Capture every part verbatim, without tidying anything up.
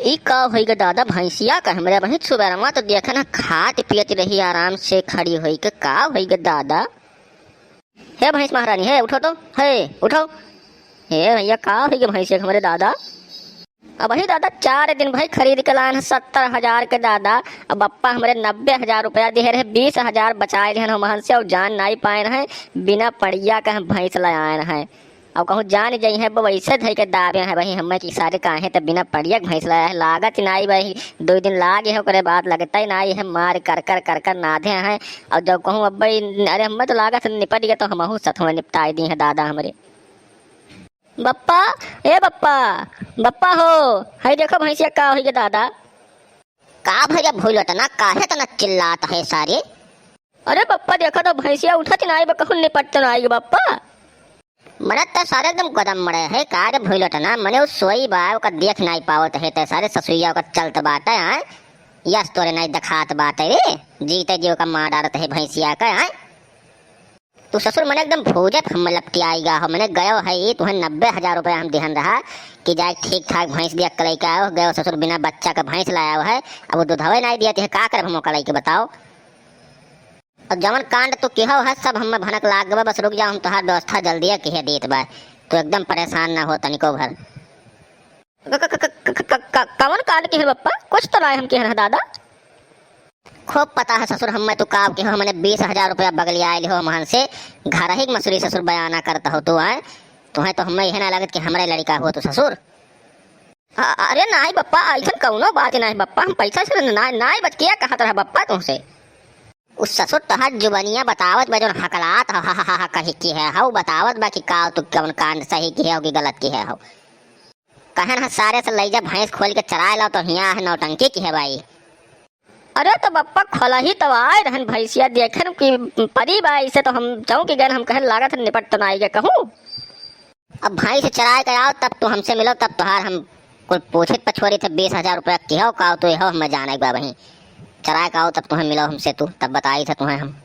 ई का होई गे दादा, भैंसिया का हमरे वहीं सुबेरवा तो देखे ना खात पियत रही आराम से खड़ी होई के, का होई गे दादा? हे भैंस महारानी, हे उठो तो, हे उठो। हे भैया, का होई गे भैंसिया के हमरे दादा? अबहीं दादा चार दिन भई खरीद के लायन है सत्तर हजार के दादा। अब बप्पा हमरे नब्बे हजार रुपया दिहे रहे, बीस हजार बचाए लिहन हमहन से, और जान नाई पाए रहे, बिना पड़िया के हम भैंस ले आए रहे। अब कहूँ जान जइहैं, वो वैसे धइ के दाबे हैं वही हमें कि सारे काहे त बिना पड़िया के भैंस लाया है, लागत ही नाई वही, दो दिन लागे है, ओकरे बाद लगता ही नाई है, मार कर कर कर कर नाधे हैं। और जब कहूँ अब भाई, अरे हमें तो लागत है निपट गया, तो हमहू सथवा निपटाई दी है दादा हमरे। बप्पा, ए बप्पा, बप्पा हो, हई देखो भैंसिया का होई गे दादा। का भैया भूलटना, काहे तना चिल्लात है सारे? अरे बप्पा, देखा तो भैंसिया उठत नाई बा, कहूँ निपटत नाई बा बप्पा। मने त सारे एकदम गदम मरे है, का रे भूलटना, मने उ सोई बा, ओका देख नाई पावत है, त सारे ससुइया ओका चलत बाटे, हैं? यस तोरे नाई देखात बाटे रे, जीते जी ओका मार डारत है भैंसिया के, हैं? तू ससुर मने एकदम भूजत हम लपटियाई गा हो, मने गयो है ई, तुहे नब्बे हजार रुपया हम दिहन रहा कि जाए ठीक ठाक भैंस दिया कलई के आओ, गयो ससुर बिना बच्चा के भैंस लाया है, अब वो दुधवे नाई दिया, तुहे का करब हम ओका लई के बताओ? अब जवन कांड तू किहो है, सब हमें भनक लाग गवा। बस रुक जाओ, हम तोहार व्यवस्था जल्दिए किहे देत बा। तू एकदम परेशान ना हो तनिको भर। क-, क-, क-, क-, क-, क-, क-, कवन कांड किहे बप्पा? कुछ तो नाय हम किहे ना दादा। खूब पता है ससुर, हमें तू का किहो, हमने बीस हजार रुपया बगलिया आइल हो हमहन से। घर ही के मसूरी ससुर बयाना करत हो तू, आए? तुहे तो हमें यह ना लगत कि हमरे लड़का हो तू ससुर। अ-, अरे नाई बप्पा, अइसन कउनो बात नाई बप्पा, हम पैसा से ना, नाई बच के कहत रहा बप्पा तुहसे। उ ससुर तोहार जुबनिया बतावत बा, जउन हकलात ह, ह, ह, ह, ह, कही किहे हउ, बतावत बा कि का तू कउन कांड सही किहे हउ कि गलत किहे हउ। कहेन ह सारे से लइ जा भैंस खोल के चराए लाओ, तो हियाँ है नौटंकी किहे बाई। अरे तो बप्पा खोलही तो आए रहन भैंसिया, देखेन कि परी बा, इसे तो हम चौंक गएन, हम कहेन लागत है निपट तो नाई गे कहूँ। अब भैंस चराए के आओ, तब तू हमसे मिलो, तब तोहार हम कुल पूछित पछोरित है, बीस हजार रुपया किहो का, तू हो हमें जाने के बा वहीं। चराए के आओ, तब तुहे मिलो हमसे, तू तब बताई था तुहे हम।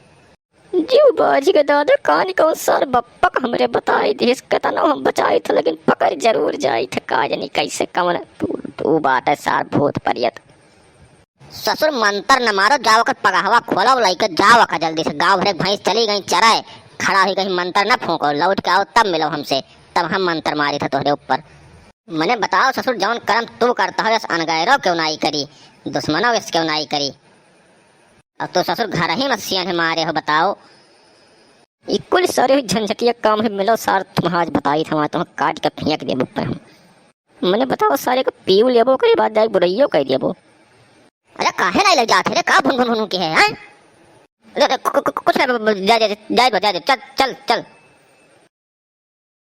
जीव बाजी के दादा, कानी कउन सार बप्पक हमरे बताई दिहिस, केतनो हम बचाई थे, लेकिन पकड़ जरूर जाई थे, का जानी कैसे कवन तू, तू बाटे सार भूत परियत। ससुर मंतर न मारो, जाओ ओकर पगहवा खोलो, लइके जाओ ओका जल्दी से। गाँव भरे के भैंस चली गई चराए, खड़ा हुई कहीं मंतर न फूंको, लौट के आओ तब मिलो हमसे, तब हम मंतर मारी था तोहरे ऊपर। मने बताओ ससुर, जौन करम तू करता हो, यस अनगैरो क्यों नाई करी, दुश्मनो यस क्यों नाई करी। अब तो ससुर घर ही में सियन है मारे हो, बताओ। ई कुल सारे झंझटिया काम है, मिलो सार, तुम आज बताई था, तुम काट के फेंक देबो पे हम। मने बताओ सारे का पीऊ लेबो, ओकरे बाद जाए बुरइयो कह देबो। अरे काहे नहीं लग जाते रे, का भुन भुन भुन के है, हैं? अरे, अरे, कु-, कु-, कु-, कुछ नहीं, ब-, ब-, जा, जा, जा, जा, जा, चल, चल, चल।